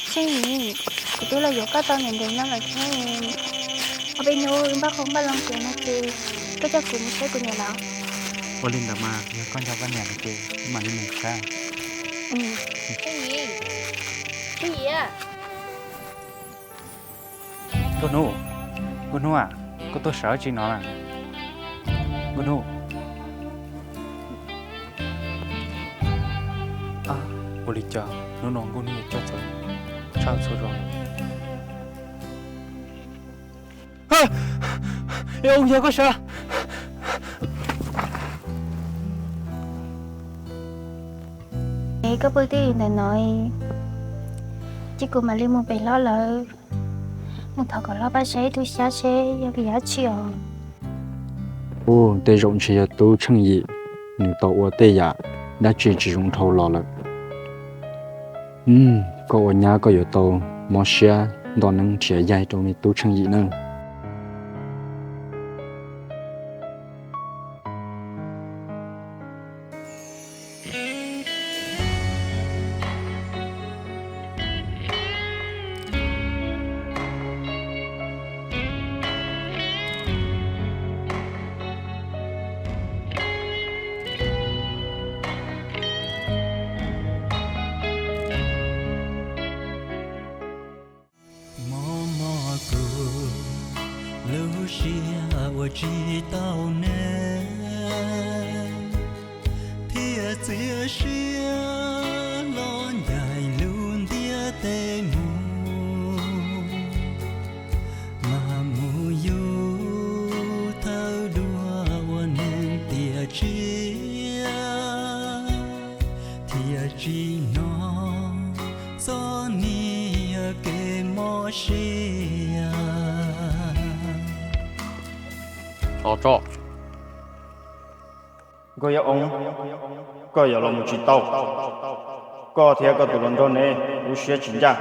Tsheej Yim, kuv twb los yuav koj tau ntev ntev no lawm thiab. Ob peb hnub npaj qhov npaj loo ces no ces koj coj kuv mus saib kuv niam lawv. Ua li ntawd mas yog koj nco koj niam lawm ces wb mam li mus saib. Tsheej Yim, Tsheej Yim. Nkauj Hnub, Nkauj Hnub a, koj tuaj sawv dab tsi no na? Nkauj Hnub. Ua li cas hnub no Nkauj Hnub yuav coj txawv tshaj txhua zaus? Yog koj sav. Es koj pw twj ywm ntawm no, ces kuv mam li mus pem hlob lawv, mus thov kom hlob pab saib ib tug xyab seb yog vim dab tsi os. Ub, tej zaum ntshe yog tub Tsheej Yim nws tau ua tej yam dab tsi tsis zoo dhau los lawm. Koj ua nyab koj yuav tau mob siab nto neeb nrhiav yaig rau me tub Tsheej Yim nawb. Mob mob kuv lub siab ua tsis tau neeg, thiaj txiav siab los ncaim lub ntiaj teb mus. Mas mus yug thawj dua ua neeg tiam tsiaj, thiaj tsis hnov txoj niag kev mob siab. Nkauj Yaj Oo, koj yuav los mus tsis tau. Koj thiab koj tus hluas nraug neb lub siab tsis ncaj,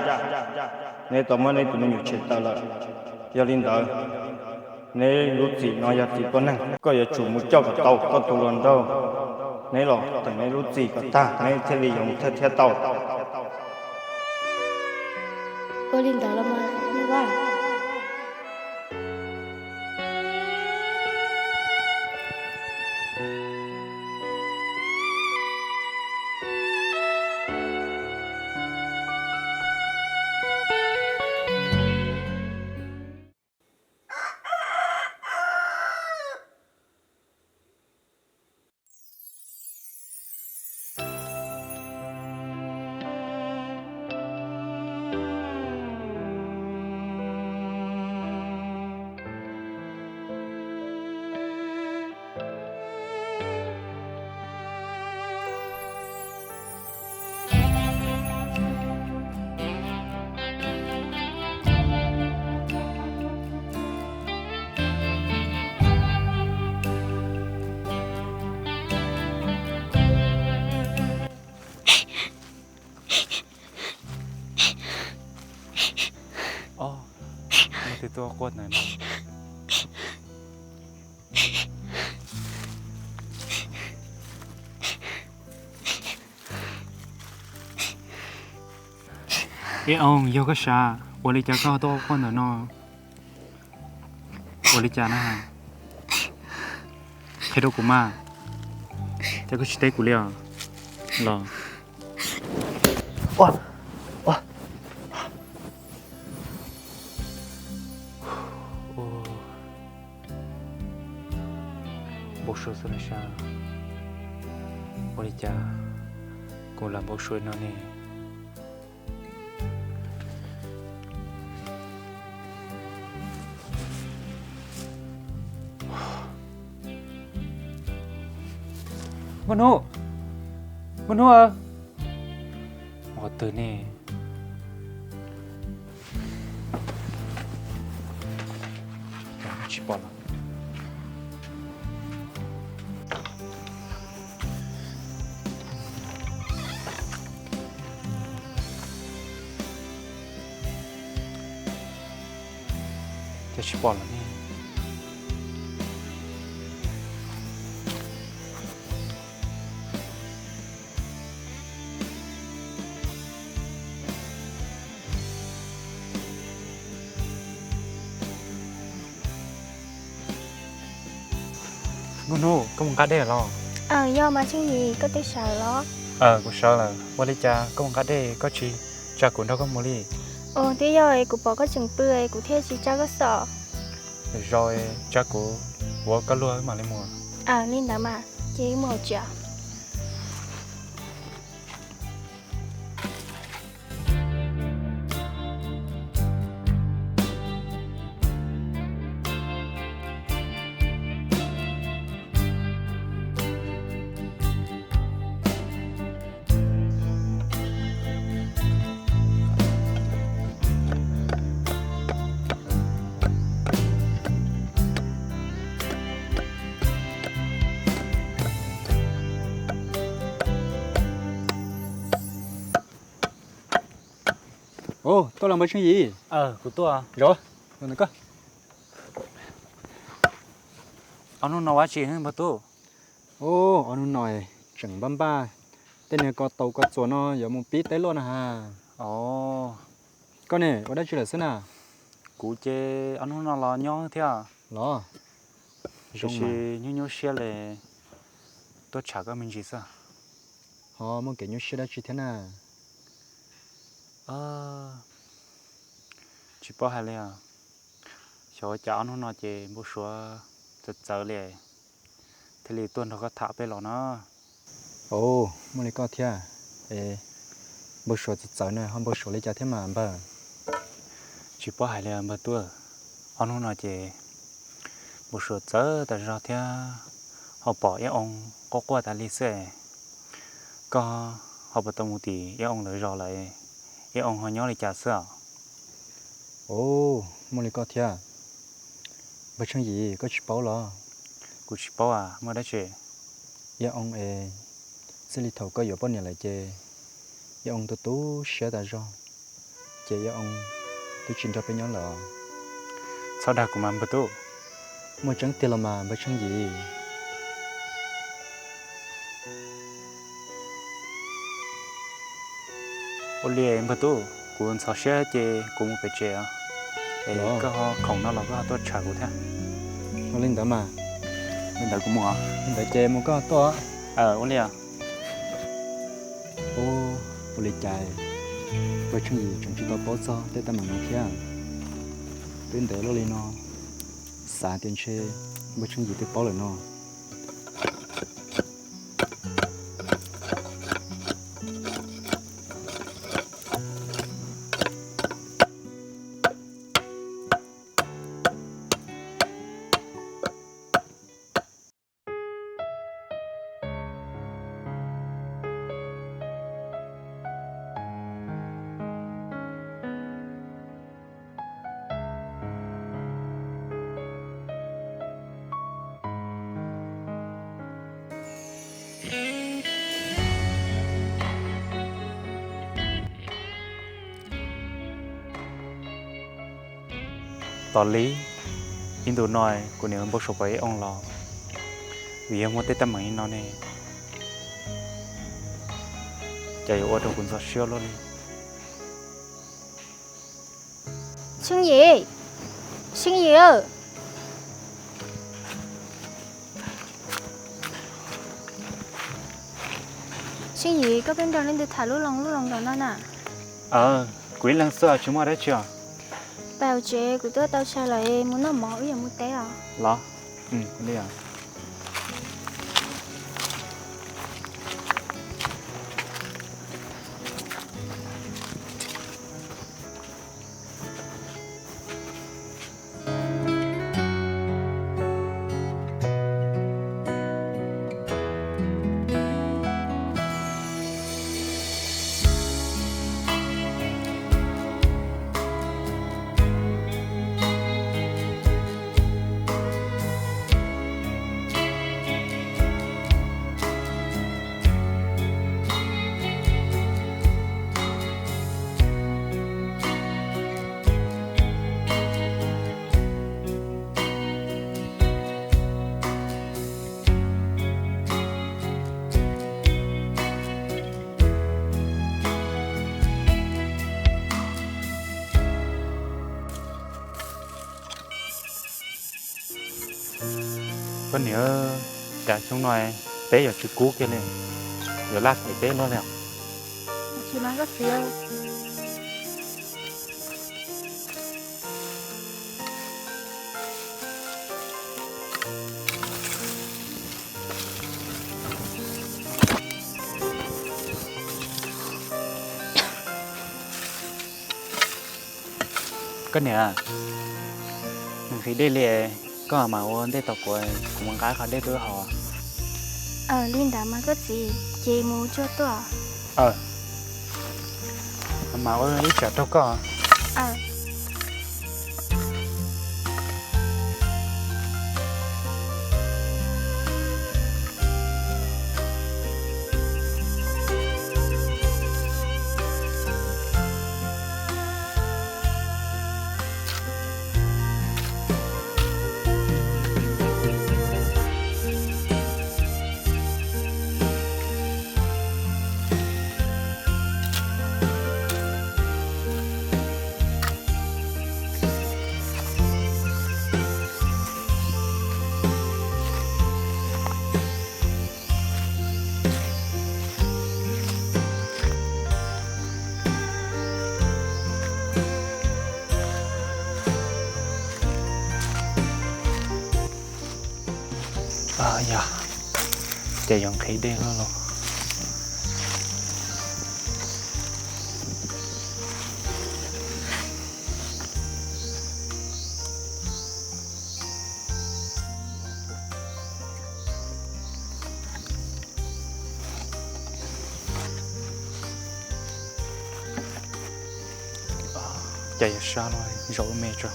neb tau muab neb tus me nyuam tshem tawm lawm. Yog li ntawd, neb lub txim no yog txim tuab neeg, koj yuav tsum mus coj kom tau koj tus hluas nraug neb los teem neb lub txim kom tag neb thiaj li yuav mus thawj thiab tau. Ua li ntawd los mas, Yaj Vaj. Ob, muaj tej tub quaj ntawm no. Ib oo, yog koj sav, ua li cas koj tuaj quaj ntawm no? Ua li cas na? Qhia rau kuv mas, cas koj tsis teb kuv li os? Los. Npau suav xwb los sav. Ua li cas kuv lam npau suav no ne? Nkauj Hnub, Nkauj Hnub aw, qhov twg ne? Tsis pom los. Cas tsis pom los ne? Hnub hnub koj mus nqa dej los? Aw, yog mas Tsheej Yim, koj twb sawv los? Aw, kuv sawv lawm. Ua li cas koj mus nqa dej koj tsis tsa kuv nrog koj mus li? Aw, twb yog es kuv pom koj tseem pw es kuv thiaj tsis tsa koj xwb. Lwm zaus tsa kuv, ua koj luag mam li mus. Aw, li ntawd mas, ces mus hauv tsev. Tuaj los npawg Tsheej Yim? Kuv tuaj. Ob hnub no ua dab tsi npawg tub? Ob hnub no tseem npaj npaj tej niag ko taus ko txuas no yuav mus pib teb luaj na has. Koj ne, ua dab tsi lawm xwb na? Kuv ces ob hnub no los nyob thiab los, tiam sis nyuaj nyuaj siab li, tuaj tsham koj me ntsis xwb. Ho muaj kev nyuaj siab dab tsi thiab na? Tsis paub hais li os. Xyov ua cas ob hnub no ces npau suav txawv txawv li, thiaj li tuaj nrog koj tham peb los no. Ov, muaj li koj thiab. Es npau suav txawv txawv na, ho npau suav li cas thiab mas npawg? Tsis paub hais li npawg tub. Ob hnub no ces npau suav txawv tas zog thiab, ho pom Iab Oo quaj quaj tas li xwb. Koj ho puas tau mus tim Iab Oo lawv zos lawm? Iab Oo ho nyob li cas xwb os? Ov, muaj li koj thiab. Npawg Tsheej Yim, koj tsis paub los? Kuv tsis paub, muaj dab tsi? Iab Oo es, txij li thaum koj yuav poj niam lawm ces Iab Oo tu tu siab tas zog, ces Iab Oo twb tsis nrog peb nyob lawm. Txhob dag kuv mas npawg tub. Muaj tseeb tiag los mas npawg Tsheej Yim? Ua li npawg tub, kuv ntxhov siab ces kuv mus pem tsev os. Es koj ho khoom no los koj ho tuaj tsham kuv thiab. Ua li ntawd mas, li ntawd kuv mus. Li ntawd ces mus koj tuaj. Ua li. Ua li cas npawg Tsheej Yim tseem tsis tau paub txog tej teeb meem no thiab? Twb ntev luaj li no, xav tias ntshe npawg Tsheej Yim twb paub lawm no. Tos li ib ntus no kuv niam npau suav pom Iab Oo los, vim yog muaj tej teeb meem li no ne, cas yuav ua rau kuv ntxhov siab luaj li. Tsheej Yim, Tsheej Yim, Tsheej Yim, koj pheej nrog leej twg tham lub loo lub loo nram no na? Kuv ib leeg xwb, tsis muaj dab tsi os. Pab hauv tsev, kuv tuaj tau tshais lawm, mus noj mov wb yuav mus teb os. Los, li os. Koj niam, Cas xyoo no peb yuav tsis kub kiag li, yuav laj phem peb luaj li. Koj niam, nqhis dej li, koj mam ua ntej tos kuv, kuv mus nqa qhov dej tuaj haus. Li ntawd mas koj txiv, ces mus tsuag tuaj. Mam ua ib tsam rau koj. Yog, ces yuav nqhis dej loj los. Ces yuav sab los zaum me tso.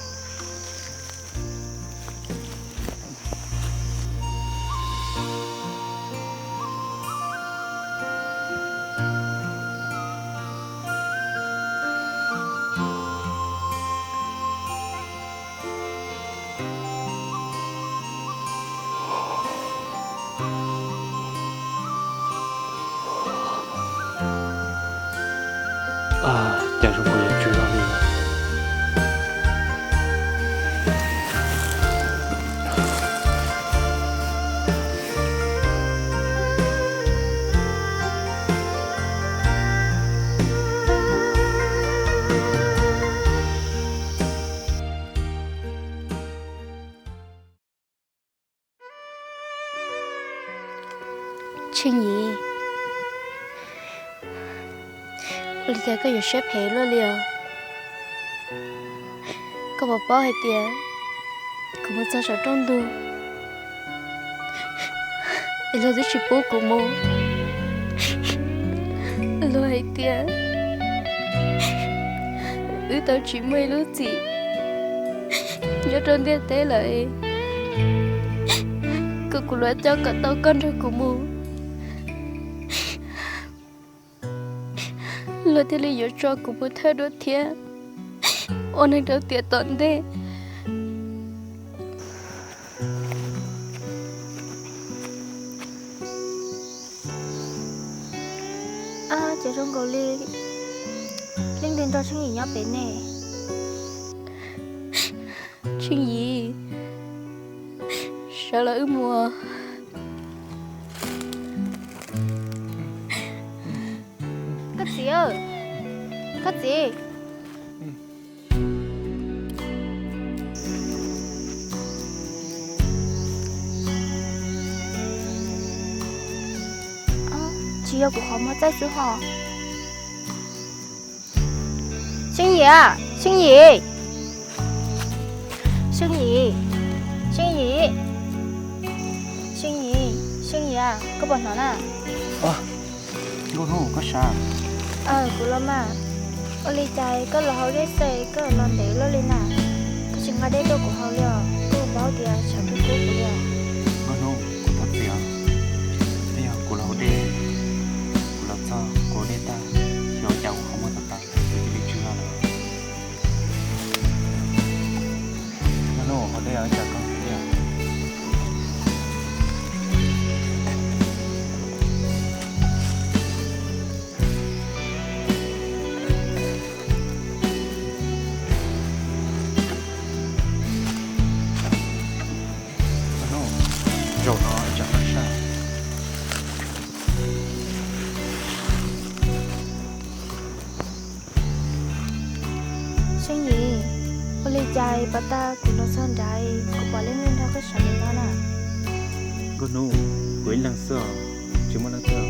Cas zoo nkaus yuav tsw zog li. Tsheej Yim, ua li cas koj yuav siab phem luaj li os? Koj puas paub hais tias kuv mus txog saum rooj ntug es luag twb tsis pub kuv mus? Luag hais tias wb tau tsis muaj ib lub txim nyob rau ntiaj teb lawm, kom kuv luag coj kom tau koj nrog kuv mus. Luag thiaj li yuav tso kuv mus thawj dua thiab ua neeg rau tiam tom ntej. Ces zoo nkaus li leej twg nrog Tsheej Yim nyob pem ne? Tsheej Yim, sawv los wb mus. Koj txiv, koj txiv. Tsis yog kuv qhov muag txaij xwb hos. Tsheej Yim, Tsheej Yim, Tsheej Yim, Tsheej Yim, Tsheej Yim, Tsheej Yim, koj puas hnov na? Nkauj Hnub, koj sav? Kuv los mas. Ua li cas koj los haus dej xwb koj los ntev luaj li na? Koj tsis nqa dej tuaj kuv haus li os? Koj paub tias tshav kub kub kuv li os. Nkauj Hnub, kuv thov txim os. Twb yog kuv los haus dej, kuv los txog kuv haus dej tag, xyov ua cas kuv qhov muag tag tag, kuv cia li tsw zog lawm. Nkauj Hnub, haus dej ua cas koj thiaj Zaum no tsam koj saj, Tsheej Yim, ua li cas pos tag kuv los txog nrad kuv pom leej twg nrog koj sawv li no na? Nkauj Hnub, kuv ib leeg xwb os, tsis muaj leej twg.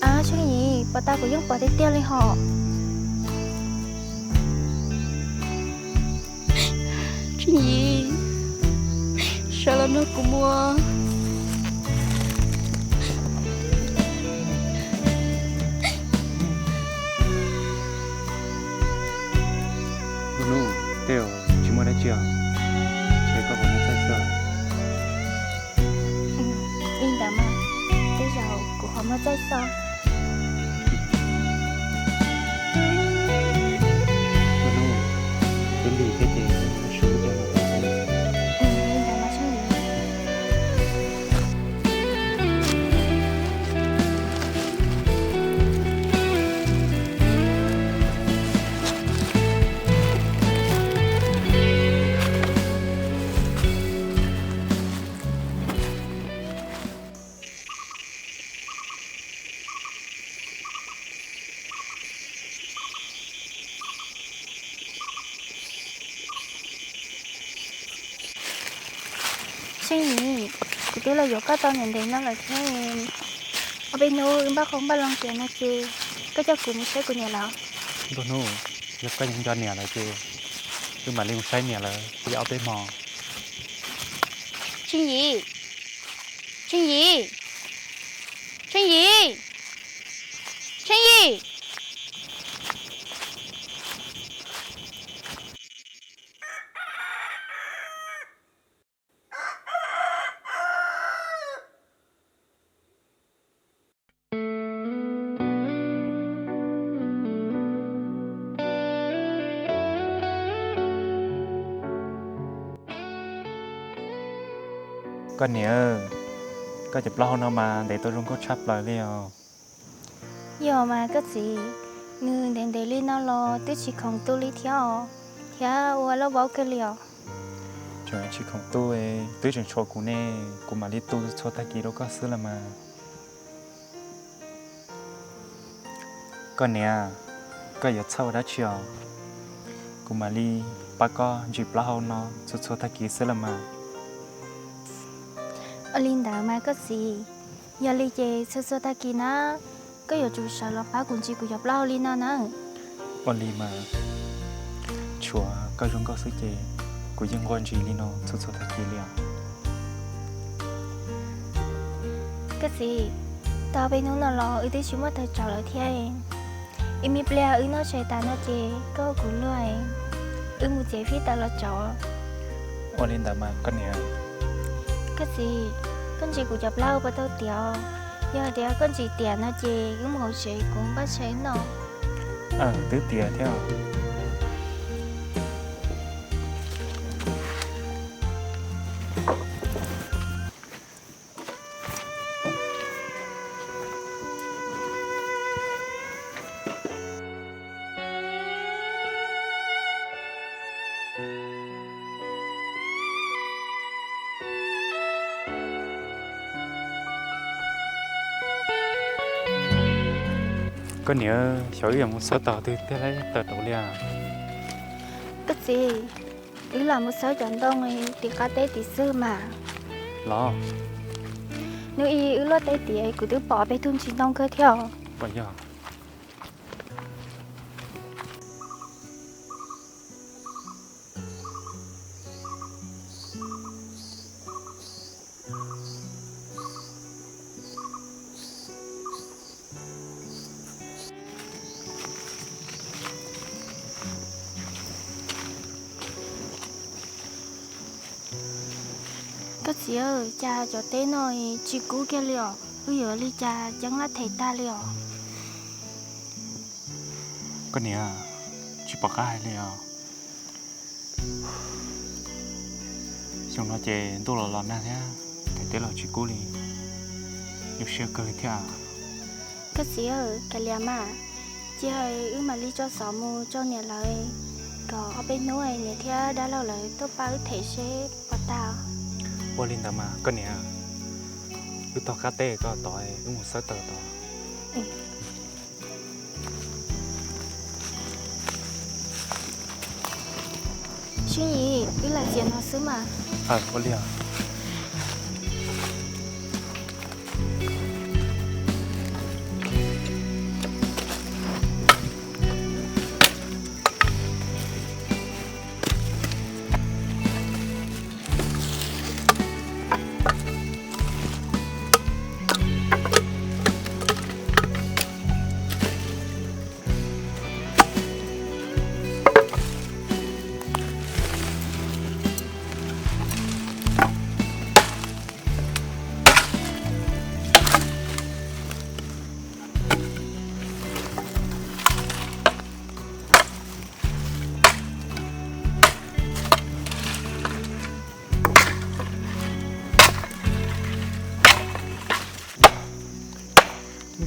Ab Tsheej Yim, pos tag kuv yeej pom tiag tiag li hos. Tsheej Yim, sawv los nrog kuv mus. Nkauj Hnub, tej zaum tsis muaj dab tsi os, ces koj puas muaj txaij xwb? Li ntawd mas, tej zaum kuv ho muaj txaij xwb. Nkauj Hnub, twb lig thiab ces sub zog los tau xwb. Li ntawd mas Tsheej Yim. Tsheej Yim, kuv twb los yuav koj tau ntev ntev no lawm thiab. Ob peb hnub wb npaj qhov npaj loo tiav no ces koj coj kuv mus saib kuv niam lawv. Nkauj Hnub, yog koj nco niam lawm ces wb mam li mus saib niam lawv li ob peb hmo. Tsheej Yim, Tsheej Yim, Tsheej Yim, Tsheej Yim. Koj niam, koj cov plaub hau no mas ntev tau zoo nkauj tshaj plaws li os. Yog mas koj txiv, nws ntev ntev li no los twb tsis khoom tu li thiab os, thiab ua loj vauv kawg li os. Tseem tsis khoom tu, twb tseem tshuav kuv ne, kuv mam li tu txhua tag kis rau koj xwb los mas. Koj niam, koj yuav txhawj ua dab tsi os? Kuv mam li pab koj ntsis plaub hau no txhua txhua tag kis xwb los mas. Ua li ntawd mas koj txiv, yog li ces txhua txhua tag kis na, koj yuav tsum sawv los pab kuv ntsis kuv cov plaub hau li no na. Ua li mas, tshuav koj zoo nkauj xwb ces kuv yeej nquag ntsis li no txhua txhua tag kis li os. Koj txiv, tau peb hnub no los wb twb tsis muaj tawm tsam lawm thiab. Ib me pliag wb noj tshais tas no ces koj hu kuv luag, wb mus txiav fij tas los tsam. Ua li ntawd mas koj niam. Koj txiv, koj ntsis kuv cov plaub hau puas tau tiav? Yog tias koj ntsis tiav no ces wb mus hauv tsev kuv npaj tshais noj. Twb tiav thiab. Koj niam, xyov wb yuav mus xawb tau twg thiaj li tawm rau li as? Koj txiv, wb lam mus xawb cov ntoo tim qab teb tim xwb mas. Los, hnub ib wb luaj teb tiav kuv twb pom peb tug ntsis ntoo kawg thiab. Puas yog? Koj txiv, cas cov teb no tsis kub kiag li os, wb yuav li cas ceeb laj them tag li os? Koj niam, tsis pom qab hais li os. Xyoo no ces ntuj los los nag thiab, them teb los tsis kub li, nyuaj siab kawg li thiab. Koj txiv, kav liam mas, cia wb mam li tso xov mus rau niam lawv, kom ob peb hnub niam thiab dab laug lawv tuaj pab wb them seb puas tau. Ua li ntawd mas koj niam, wb taug qab teb koj tod, wb mus xawb taws tod. Tseeb Yim, wb lam txiav no xwb mas. Ua li os.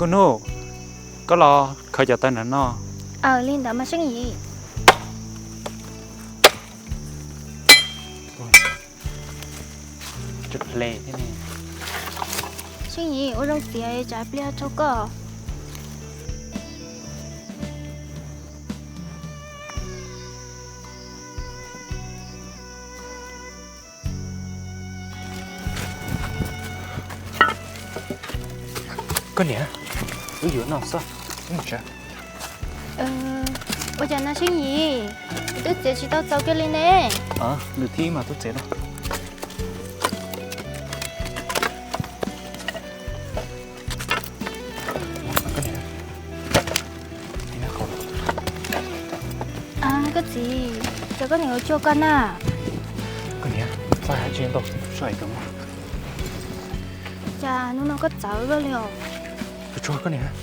Nkauj Hnub, koj los khaws cov taws ntawm no. Aws, li ntawd mas Tseeb Yim. Tseeb Yim, ua zoo txiav tsam pliag raug koj. Koj niam, wb yuav noj xwb. Ua cas no Tseeb Yim, twb txiav tsis tau txaus kiag li ne. Lwm thib mas twb txiav no. Koj txiv, ces koj niam ua tsuag koj na. Koj niam, txhob hais dab tsi ntau, soj es cov mog. Cas hnub no koj txawv luaj li os. Tsuag tsuag koj niam.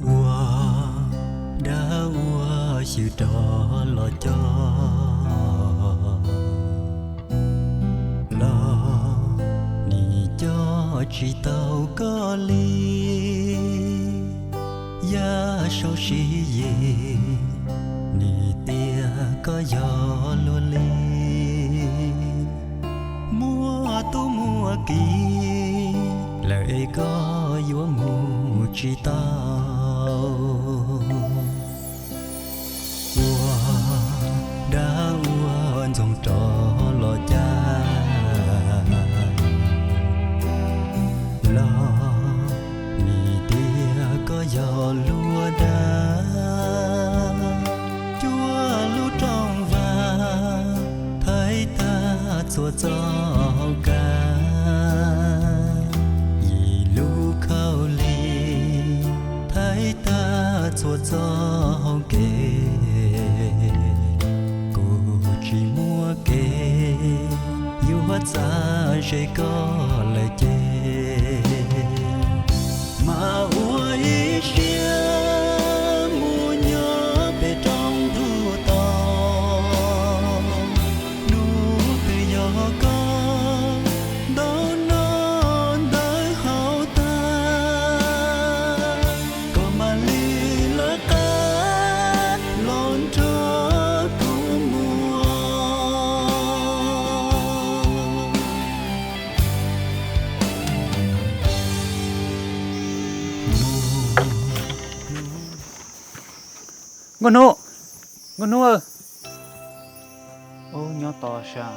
Ua dab ua xyw rov los coj los, nim coj tsis tau koj li. Yaj sau sib yim, nim tias koj yog luag li. Muaj tub muaj ki lawm es koj yuav mus tsis tau. Ua dab ua ntxoog rov los cas los, nim tias koj yog luag dab. Cuaj lub rooj vag thaiv tag txhua txoj hauv kab, yim lub khaub lig thaiv tag txhua txoj hauv kev. Kuv tsis muaj kev yuav txav ze koj lawm ces, mas ua ib siab mus nyob pem roob ntuj tos. Hnub twg yog koj ntau noj ntawv haus tag, koj mam li lawv qab los nrog kuv mus. Nkauj Hnub, Nkauj Hnub, ub, nyob tos sav.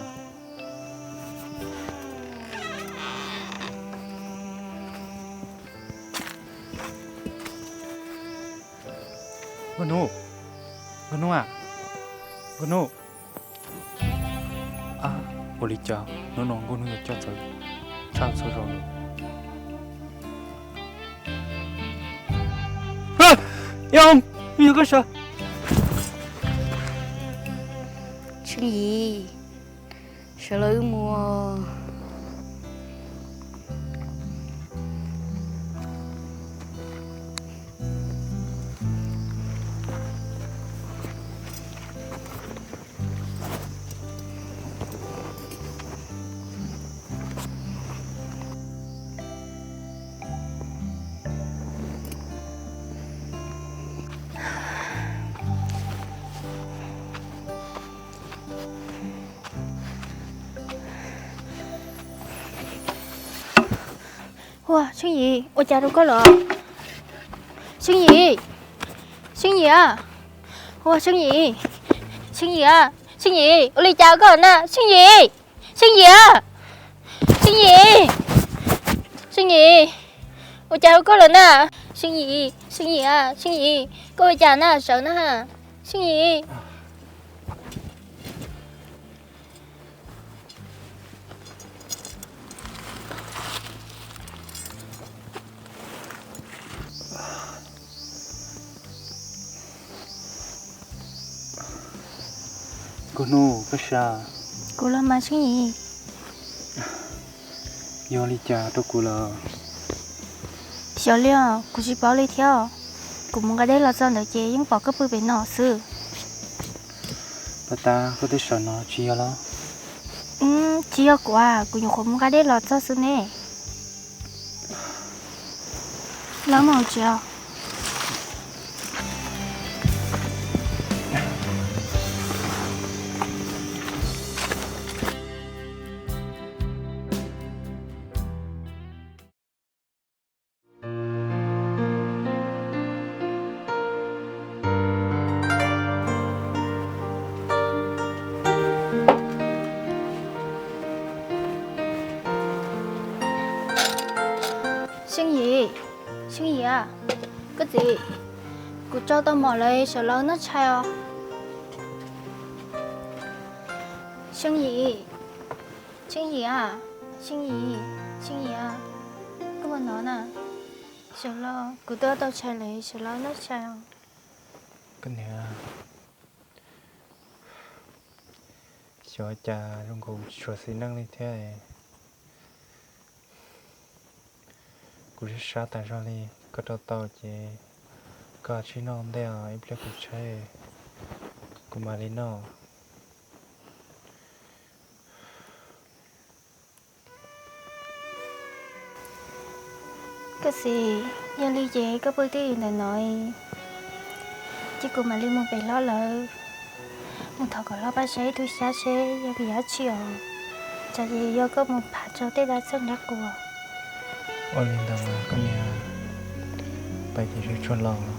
Nkauj Hnub, Nkauj Hnub a, Nkauj Hnub. Ab, ua li cas hnub no Nkauj Hnub yuav coj txawv tshaj txhua zaus li? Yog koj sav. Xeeb Yim, sawv los wb mus. Ua, Xeeb Yim, ua cas rau koj lawm? Xeeb Yim, Xeeb Yim a, ua Xeeb Yim, Xeeb Yim a, Xeeb Yim, ua li cas koj na Xeeb Yim? Xeeb Yim a, Xeeb Yim, Xeeb Yim, ua cas rau koj lawm na? Xeeb Yim, Xeeb Yim a, Xeeb Yim, koj ua cas na, sawv na, Xeeb Yim. Koj hnub, koj sab? Kuv los mas Xeeb Yim. Yog li cas rau kuv lawm? Xyov li os, kuv tsis paub li thiab. Kuv mus nqa dej los txog ntawd ces yeej pom koj pw pem no xwb. Pab tab, koj twb sawv no tsis yog los? Tsis yog kuv, kuv nyuam qhuav mus nqa dej los txog xwb ne. Los mus tsis os. Xeeb Yim, Xeeb Yim a, koj txiv, kuv tsau tau mom lawm, sawv los noj tshais os. Xeeb Yim, Xeeb Yim a, Xeeb Yim, Xeeb Yim a, koj puas hnov na? Sawv los, kuv twb tau tshais lawm, sawv los noj tshais os. Koj niam, xyov cas zoo nkaus tsis tshua xis neej li thiab. Kuv sab sab tas zog li, koj rau tau ces koj cia li noj ntej os, ib pliag kuv tshaib kuv mam li noj. Koj txiv, yog li ces koj pw twj ywm ntawm no, ces kuv mam li mus pem hlob lawv, mus thov kom hlob pab saib ib tug xyab seb yog vim dab tsi os. Tsam ces yog koj mus phav rau tej dab txeej dab qus. Ua li ntawd mas koj niam, pais ces tsuag tsuag los.